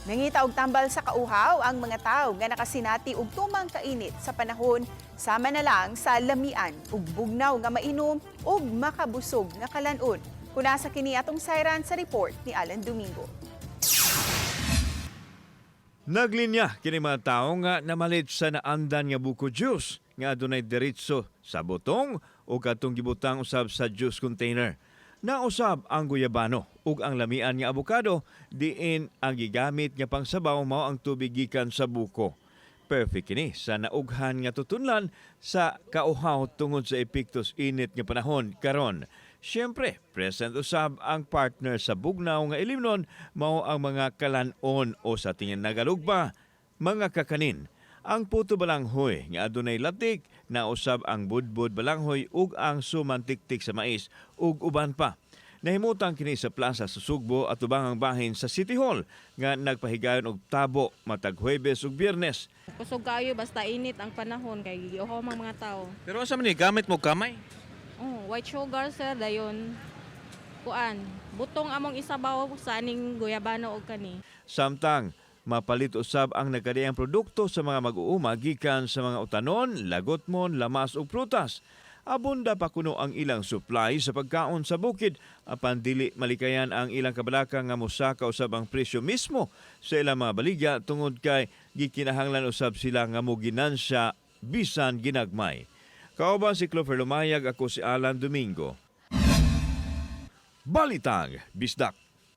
Nangita og tambal sa kauhaw ang mga tawo nga nakasinati og tumang kainit sa panahon, sama na lang sa lamian ug bugnaw nga mainom ug makabusog nga kalan-on. Kuna sa kini atong sayran sa report ni Alan Domingo. Naglinya kini mga tawo nga namalit sa naandan nga buko juice nga adunay diretso sa butong o katong gibutang usab sa juice container. Nausab ang guyabano ug ang lamian nga abokado, diin ang gigamit nga pangsabaw mao ang tubig gikan sa buko. Perfect kini sa naughan nga tutunlan sa kauhaw tungod sa epektos init nga panahon karon. Siyempre, present usab ang partner sa bugnaw nga ilimnon, mao ang mga kalan-on o sa tingin Tagalog ba, mga kakanin. Ang puto balanghoy nga adunay latik, nausab ang budbud balanghoy ug ang sumantiktik sa mais ug uban pa. Nahimutang kini sa plaza sa Sugbo at ubang bahin sa City Hall nga nagpahigayon og tabo matag Huwebes ug Biyernes. Kusog kayo basta init ang panahon kay giuhaw mang mga tao. Pero asa man ni gamit mo kamay? Oh, white sugar, sir, dayon kuan. Butong among isabaw sa aning guyabano og kani. Samtang mapalit usab ang nagkadiang produkto sa mga mag-uuma gikan sa mga utanon, lagotmon, lamas ug prutas. Abunda pa kuno ang ilang supply sa pagkaon sa bukid apan dili malikayan ang ilang kabalaka nga mosaka usab ang presyo mismo sa ilang mga baligya tungod kay gikinahanglan usab sila nga moginansya bisan ginagmay. Kauban si Clover Lumayag, ako si Alan Domingo. Balitang Bisdak.